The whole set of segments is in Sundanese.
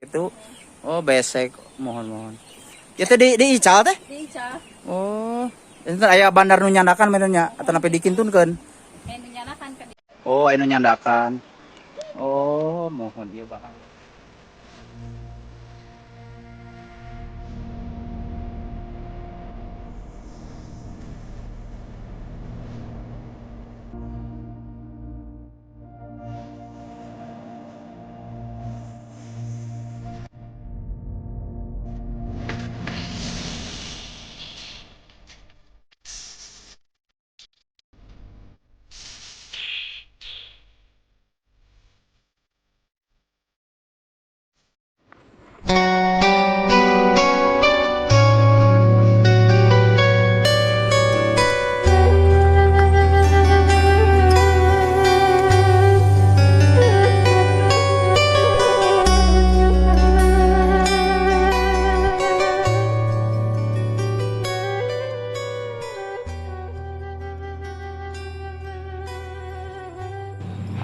Itu oh besek, muhun muhun. Itu di ical teh? Di ical. Oh, itu aya bandar nu nyandakan meureun nya atau sampai dikintunkeun? Eh, nu nyandakan ka dieu. Oh, anu nyandakan. Oh, muhun ieu bakal.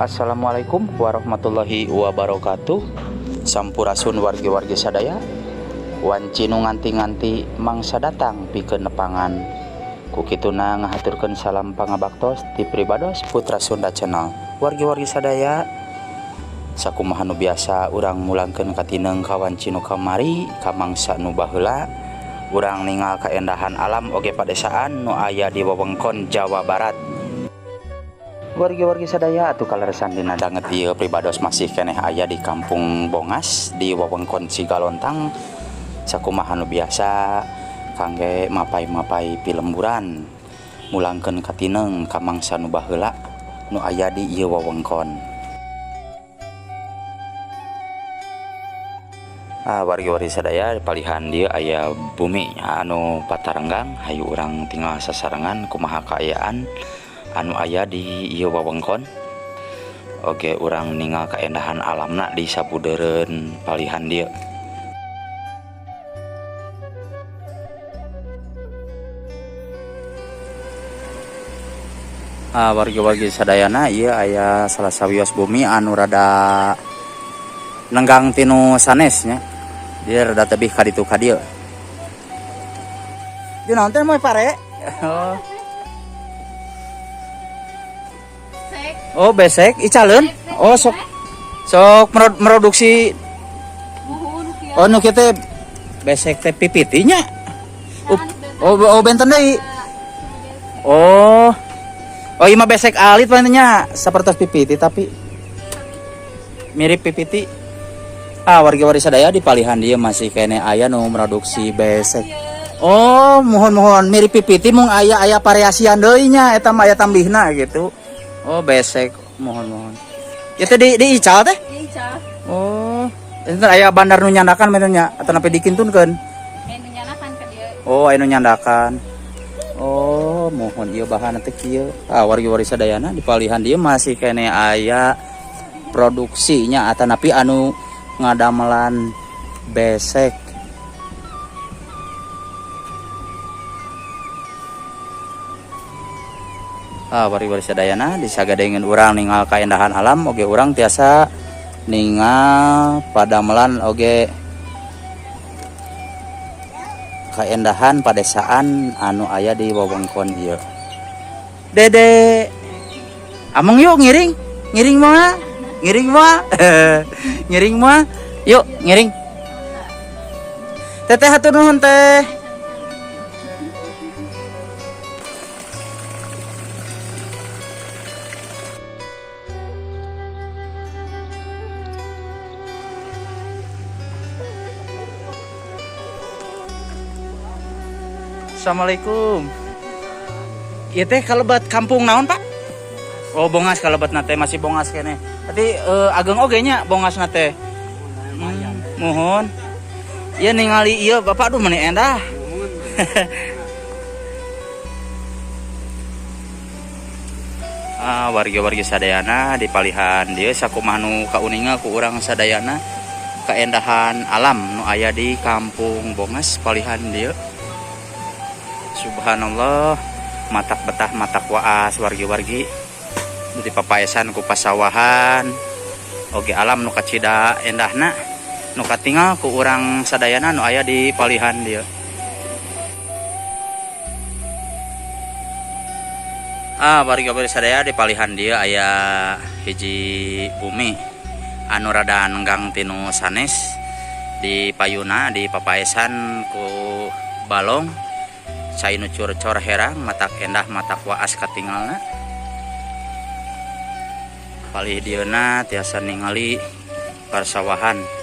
Assalamualaikum warahmatullahi wabarakatuh. Sampurasun wargi-wargi sadaya. Wanci nu nganti-nganti mangsa datang pikeun nepangan. Ku kituna ngahaturkeun salam pangabaktos ti pribados Putra Sunda Channel. Wargi-wargi sadaya, sakumaha nu biasa urang mulangkeun katineng ka wanci nu kamari ka mangsa nu baheula. Urang ningal kaendahan alam oge padesaan nu aya di wewengkon Jawa Barat. Wargi-wargi sadaya atuh kaleresan dina danget ieu pribados masih keneh aya di Kampung Bongas di wewengkon Cigalontang. Sakumaha nu biasa kangge mapai-mapai pilemburan mulangkeun katineng ka mangsa nu baheula nu aya di ieu wewengkon. Wargi-wargi sadaya palihan dieu aya bumi anu patarenggang, hayu urang tinggal sasarengan kumaha kaayaan anu aya di ieu wewengkon. Oke, urang ningal kaendahan alamna di sabudeureun palihan dieu. Wargi-wargi sadayana ieu aya salah sawios bumi anu rada nenggang tinu sanes nya. Dia rada tebih ka ditu ka dieu. Di naon teh moe pare? Oh. Oh, besek icaleun. Oh, sok sok meroduksi. Oh, nu kieu teh besek teh pipiti nya. Oh, oh benten deui. Oh. Oh, ieu mah besek alit paling nya, sapertos pipiti tapi mirip pipiti. Wargi-wargi sadaya di palihan dieu masih keneh aya nu produksi besek. Oh, muhun-muhun mirip pipiti mung aya-aya variasian deui nya, eta mah aya tambihna gitu. Oh, besek, muhun-muhun. Itu di ical teh? Di ical. Oh, itu aya bandar nu nyandakan meureun nya atau sampai dikintunkeun? Eh, nu nyandakan ka dieu. Oh, anu nyandakan. Oh, muhun ieu bahan teh kieu. Wargi-wargi sadayana di palihan dieu masih keneh aya produksinya atanapi anu ngadamelan besek. Wargi-wargi sadayana disagadengeun urang ningal kaendahan alam oge urang tiasa ningal padamelan oge kaendahan padesaan anu aya di wewengkon ieu. Dede, ameng yuk ngiring, ngiring mah, ngiring mah, ngiring mah, yuk ngiring. Teteh hatur nuhun teh. Assalamualaikum. Ieu teh kalebat kampung naon, Pak? Oh, Bongas kalebat na teh, masih Bongas keneh. Berarti ageng oge nya Bongas na teh. Muhun. Ieu ningali ieu Bapak aduh meni endah. Wargi-wargi sadayana di palihan dieu sakumaha nu kauninga ku urang sadayana kaendahan alam nu aya di Kampung Bongas palihan dieu. Subhanallah, matak betah matak waas wargi-wargi di papaesan ku pasawahan oge alam nu kacida endahna. Nu katingal ku urang sadayana nu aya di palihan dieu. Ah, warga sadaya di palihan dieu aya hiji bumi anu rada nenggang tinu sanes di payuna di papaesan ku balong cai nu curcor herang matak endah matak waas katingalna. Palih dieuna tiasa ningali parsawahan.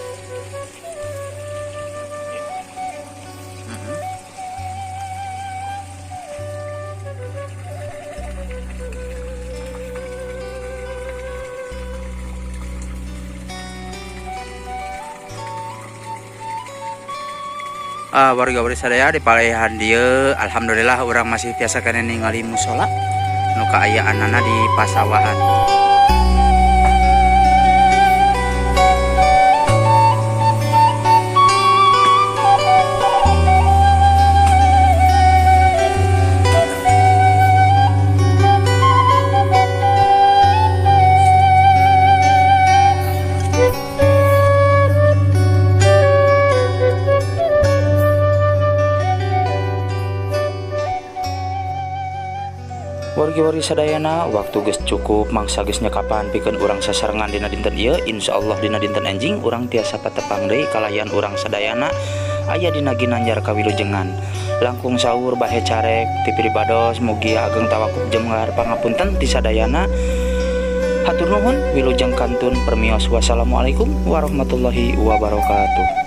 Warga sadaya di palihan dieu alhamdulillah urang masih tiasa keneh ningali musola nu kaayaanana di pasawahan. Wargi-wargi sadayana waktu geus cukup mangsa geus nyekapan pikeun urang sasarengan dina dinten ieu. Insyaallah dina dinten enjing urang tiasa patepang deui kalayan urang sadayana aya dina ginanjar kawilujengan. Langkung saur bahe carek ti pribados mugi ageng tawakup jemgar pangapunten ti sadayana. Hatur nuhun wilujeng kantun permios. Wassalamualaikum warahmatullahi wabarakatuh.